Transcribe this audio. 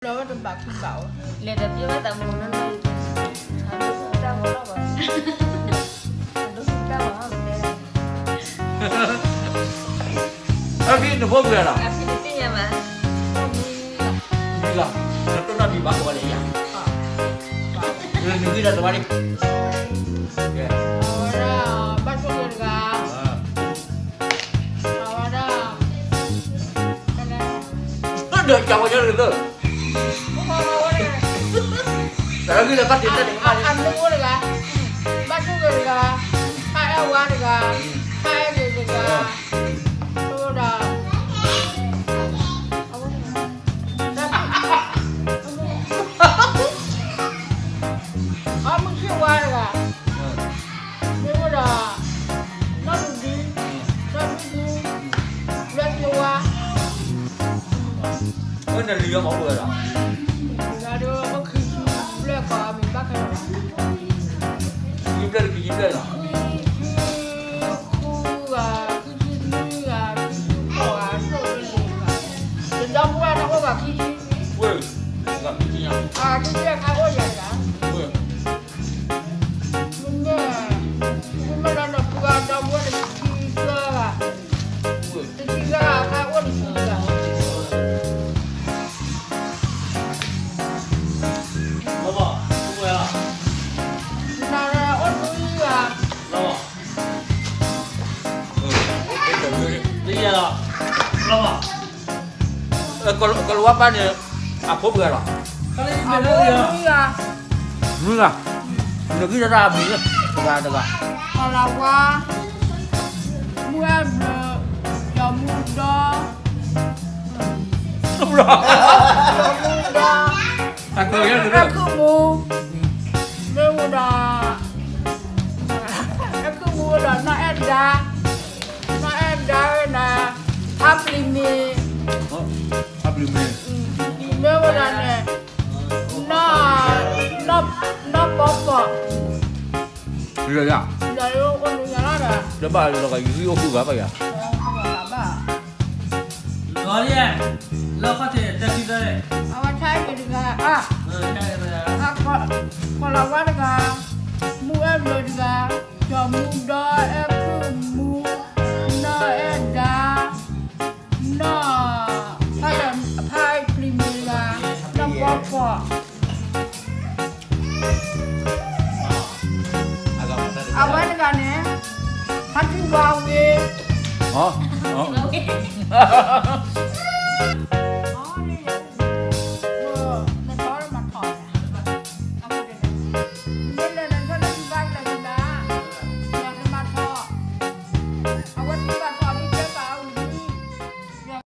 ဒီးဝဲတဘၣ်ခံဘၣ်အီၤ, လဲၤဒီးပျဲဘၣ်သးမူနီၢ်နီၢ်, အဒိၣ်တၢ်ဝီလီၤဘၣ်, အဒိၣ်တၢ်ဝီတဲ, အဖံနဖိပှဲၤလီၤ, အဖံတသ့ၣ်ညါဘၣ်, မံလီၤ, နတိၢ်နီၣ်ဒံးဘၣ်ကဝီၤလၢယၤ, နဂံၢ်ဒီးတဝါန့ၣ်, အဝဲဒၣ် ဘၣ်ဆိၣ်ဂ့ၤတဂၤ, အဝဲဒၣ် ဒီးကဝီၤညါလၢ တၢ်ဂ့ၢ်လၢဘၣ်တ့ၢ်တၢ်န့ၣ်ကမၣ်န့ၣ်, အမူတဂၤ, ဘၣ်ဆိၣ်ဂ့ၤတဂၤ, ဖးအဲၣ်ဝါတဂၤ, ဖးအဲၣ်ဂ့ၤတဂၤ, ဒီး အမူဆ့ၣ်ဝါတဂၤ, မ့ၢ်ဝဲဒီး နီၢ်ဒူဒူ, နီၢ်ဒူဒူ, လွဲၢ်သ့ဝါ, ဝဲန့ၣ်လံာ်ယီမီၢ်ပှဲၤလီၤ, တဂၤဒီးအိၣ်ခံဆံဘျဲၣ်ကီး အမံၤဘၣ်ခဲလၢာ်, ခံဆံဘျဲၣ်လံ, ခံဆံဘျဲၣ်လံ, ခံဆံဃုဂၤ, ခံဆံနွံဂၤ, ခံဆံဃိးဂၤ, ယဒီပုၢ်ဝဲၢ်တအိၣ်ဘၣ်ခံဆံ, ခံဆံ, ခံဆံအခါအိၣ်ယၤတဂၤ, မ့မ့ၢ်လၢနပှၤဒီပုၢ်ဝဲၢ်တဆံသၢဂၤ, တဆံသၢဂၤအခါအိၣ်တဆံတဂၤ, နၤအိၣ်နွံဂၤ, ကလၤဝါပၢ်န့ၣ် အဖိပှဲၤလီၤ, အဖိနွံဂၤ, နွံဂၤ, နဂံၢ်တၢ်တၢ်အမံၤလၢ တဂၤတဂၤ, ကလၤဝါ, မုၢ်အဲၣ်ဘျၢၣ်, ကၠီၤမူဒီ, ကၠီၤမူဒီ, အဲၣ်ခုၣ်မူ, မ့ၢ်ဝဲဒီး အဲၣ်ခုၣ်မူဒီး နီၢ်အဲၣ်ဒါ, နီၢ်အဲၣ်ဒါဝဲဒၣ်, ဖါပျံၤမ့ၤ, ဖါပျံၤမ့ၤ, မ့ၢ်ဝဲဒၣ်န့ၣ်, နီၢ်, နီၢ်ပီပီၣ်, လၢယၤ, လၢယအိၣ်နုၤယၤလီၤဒီး, တဘၣ်လီၤကယံၤအိၣ်ဃုဂၤဘၣ်ယၤ, ဘၣ် လီၤလံ, လီၤခီၣ်ထံးတၢ်ခံသၢ, အဝဲဆါအံၤတဂၤ, ကလၤဝါတဂၤ, မုၢ်အဲၣ်ဘျၢၣ်တဂၤ, ကၠီၤမူဒီ အဲၣ်ခုၣ်မူ, နီၢ်အဲၣ်ဒါ, နီၢ်, ဖါ, ဖါပျံၤမ့ၤတဂၤ, နီၢ်ပီပီၣ် အဝဲတဂၤန့ၣ်, ဖါတံၢ်ဝါဝ့ၢ်,